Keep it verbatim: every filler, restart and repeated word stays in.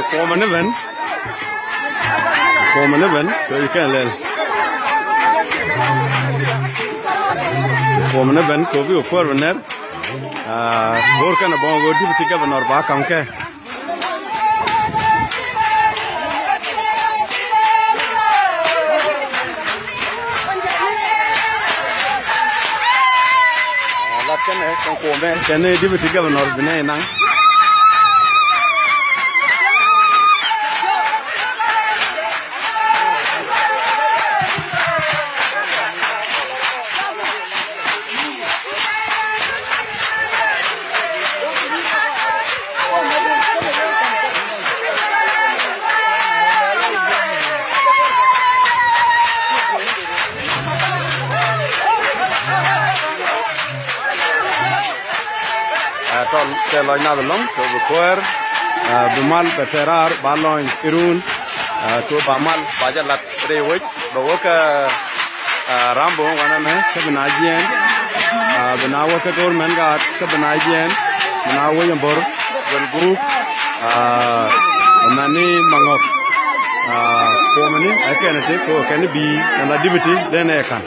Kuɔmɛ ni ben. Kuɔmɛ ni ben, kɛ kɛn lɛl. Kuɔmɛ ni ben, kɛ bi kuäär bi nɛr. Aa, go̱o̱r kɛn a bɔŋ go̱o̱r deputy governor ba kaŋ kɛ. Lat kɛnɛ kɛn kuɔmɛ kɛn ni deputy governor bi nɛ naŋ. Ɛ, tɔl kɛ lɔc nath ɛlɔ̱ŋ kɛ bi kuäär, ɛ, bi mal bɛ tɛr raar ba lɔny irun, ɛ, kɛ ba mal ba jɛ lat rɛy wec bɛ wä kɛ, ɛ, Rambo wanɛ mɛ kɛ bi na jiɛn, ɛ, bi na wä kɛ go̱r mɛn gaat kɛ bi na jiɛn, bi na wä jɛ bor gol guuk, ɛ, mɛn ni maŋɔk, ɛ, kuɔmɛ ni ɛ kɛn ti kɛ kɛn bi ɛn la dipiti den ɛ kan.